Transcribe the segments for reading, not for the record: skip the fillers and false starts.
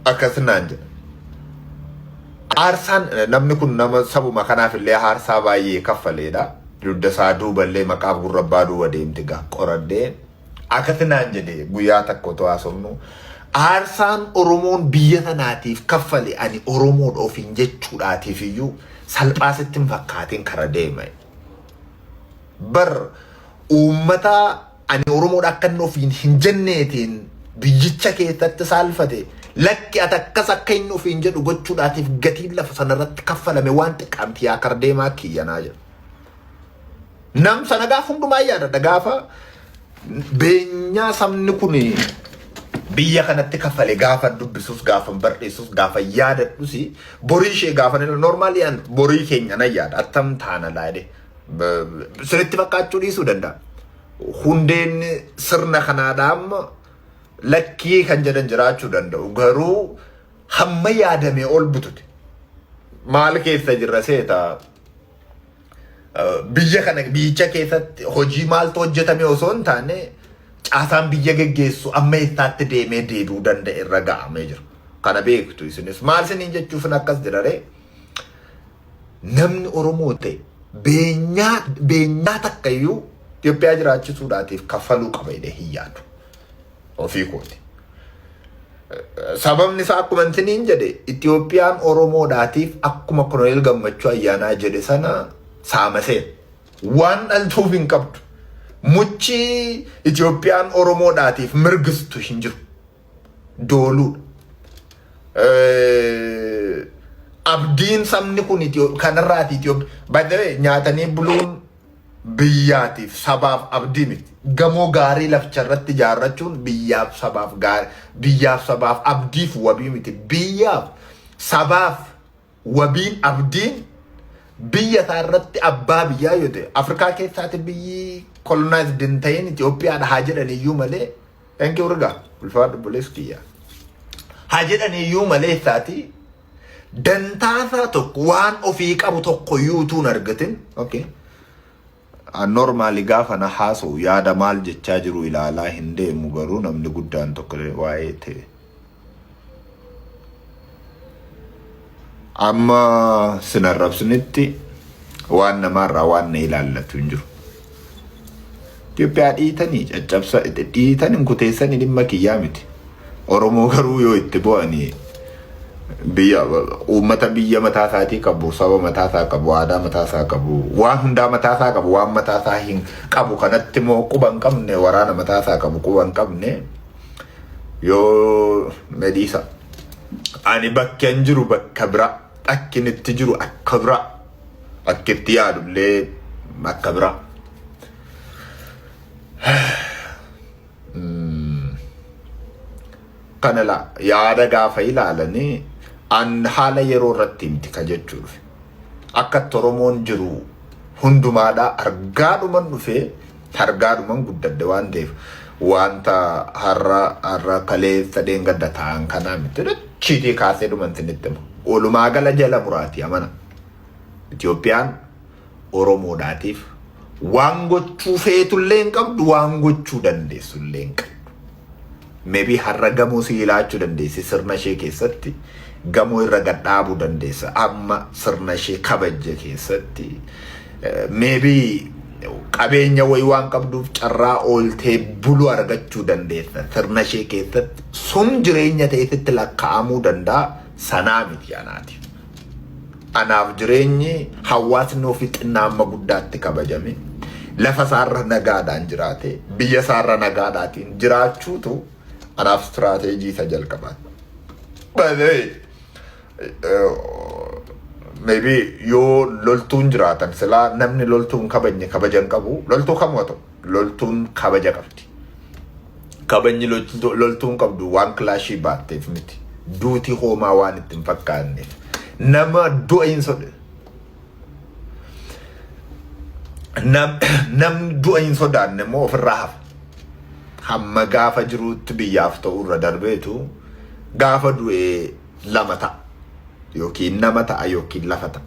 Akkas naan jedha. Aarsaan namni kun nama sabuma kanaaf illee aarsaa baay'ee kaffaleedha. Dugda isaa duuba illee maqaaf gurra abbaa duuba deemti gaa qoradhee. Akkas naan jedhe guyyaa takka otoo haasofnu. Aarsaan Oromoon biyya tanaatiif kaffale ani Oromoodha ofiin jechuudhaatiif iyyuu salphaa sitti hin fakkaatin kara deema. Bar uummata ani Oromoodha akka inni ofiin hin jenneetiin biyyicha keessatti saalfate lakki ati akkas akka inni ofiin jedhu gochuudhaatiif gatiin lafa sanarratti kaffalame waan xiqqaamti yaa kara deemaa kiyyanaa jedha. Nam sana gaafa hundumaa yaadadha gaafa beenyaa sabni kun biyya kanatti kaffale gaafa dubbisus gaafa barreessus gaafa yaadadhus borii ishee gaafa normaalii an borii keenya nan yaada attam taana laadhe sirriitti fakkaachuu dhiisuu danda'a. Hundeen sirna kanaadhaa amma lakkii kan jedhan jiraachuu danda'u garuu hamma yaadame ol butute. Maal keessa jirra seeta? Biyya kana biyyicha keessatti hojii maaltu hojjetame osoo hin taane caasaan biyya geggeessu amma eessaatti deemee deebi'uu danda'e irra ga'amee jira. Kana beektu isinis maal isiniin jechuufin akkas jedha ree? Namni Oromoo ta'e beenyaa beenyaa takka iyyuu Itoophiyaa jiraachisuudhaatiif kaffaluu qaba jedhee hin yaadu. Ofii kooti. Sababni isaa akkuma isiniin jedhe Itoophiyaan Oromoodhaatiif akkuma Koloneel Gammachuu Ayyaanaa jedhe sana saamaseen waan dhaltuuf hin qabdu. Muchi Itoophiyaan Oromoodhaatiif mirgistu hin jiru. Dooluudha. Abdiin sabni kun kanarraati Itoophiyaa. By the way, nyaatanii buluun biyyaatiif sabaaf abdii miti. Gamoo gaarii laficha irratti ijaarrachuun biyyaaf sabaaf gaarii biyyaaf sabaaf abdiif wabii miti. Biyyaaf sabaaf wabiin abdiin biyya isaa irratti abbaa biyyaa yoo ta'e Afrikaa keessaati biyyi colonized hin ta'in Itoophiyaadha haa jedhan iyyuu malee thank you rigaa ulfaadhu obboleessu kiyya haa jedhan iyyuu malee isaati dantaasaa tokko waan ofii qabu tokko iyyuu utuu hin argatin okay. Normally gaafa na haasa'u yaada maal jechaa jiru ilaalaa hin deemu garuu namni guddaan tokko waa'ee ta'e. Amma sin arrabsinitti waan namaarraa waan na ilaallatu hin jiru. Itoophiyaa dhiitanii caccabsa dhiitanii kuteessanii dhimma kiyyaa miti. Oromoo garuu yoo itti bu'anii biyya uummata biyya mataa isaatii qabu, saba mataa isaa qabu, aadaa mataa isaa qabu, waan hundaa mataa isaa qabu, waan mataa isaa hin qabu kanatti immoo quba hin qabne, waraana mataa isaa qabu quba hin qabne yoo medhiisa. Ani bakka hin jiru bakka bira, akkin itti jiru akka bira, akki itti yaadullee akka bira. Kana laa yaada gaafa ilaalanii an haala yeroo irratti miti ka jechuu dhufe. Akka itti Oromoon jiru hundumaadhaa argaadhuman dhufee argaadhuman guddadhe waan ta'eef wanta har'a har'a kaleessa dheengadda ta'an kanaa miti. Dachiitii kaasee dhuman isinitti hima. Walumaa gala jala muraati amana. Itoophiyaan Oromoodhaatiif waan gochuu feetullee hin qabdu waan gochuu dandeessullee hin qabdu. Maybe har'a gamoo si ilaachuu dandeessi sirna ishee keessatti gamoo irra gad dhaabuu dandeessa amma sirna ishee kabajje keessatti maybe qabeenya wayii waan qabduuf carraa ooltee buluu argachuu dandeessa sirna ishee keessatti sun jireenya ta'etti lakkaa'amuu danda'a sanaa miti anaatiif. Anaaf jireenyi hawaasni ofii xinnaa amma guddaatti kabajame lafa isaarra nagaadhaan jiraate biyya isaarra nagaadhaatiin jiraachuutu anaaf istiraateejii isa jalqabaati. By the way, maybe yoo loltuun jiraatan silaa namni loltuun kabajne kabaja hin qabu loltuu kamuu haa ta'u loltuun kabaja qabdi. Kabajni loltuun qabdu waan kilaashii baatteef miti. Duuti hoomaa waan itti hin fakkaanneef. Nama du'a hin sodhe. Namni du'a hin sodaanne immoo ofirraa hafa. Hamma gaafa jiruutti biyyaaf ta'u irra darbeetu gaafa du'e lama ta'a. Yookiin nama ta'a yookiin lafa ta'a.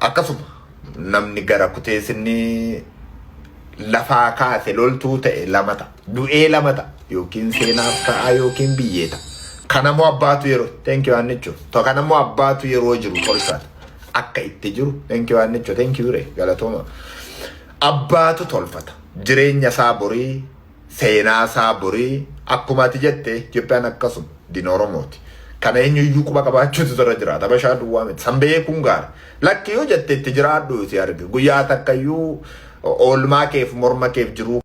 Akkasuma namni gara kuteessinni lafaa kaase loltuu ta'e lama ta'a. Du'ee lama ta'a. Yookiin seenaaf ta'a yookiin biyyee ta'a. Kanammoo abbaatu yeroo, thank you Annicho. Kanammoo abbaatu yeroo jiru tolfata. Akka itti jiru, thank you Annicho, thank you re galatooma. Abbaatu tolfata. Jireenya isaa borii, seenaa isaa borii, akkuma ati jette Itoophiyaan akkasuma diina Oromooti. Kana eenyuyyuu quba qabaachuutu irra jiraata. Habashaa duwwaa miti. San beekuun gaara. Lakki yoo jette itti jiraadhu si arge. Guyyaa takkayyuu oolmaa keef morma keef jiruu.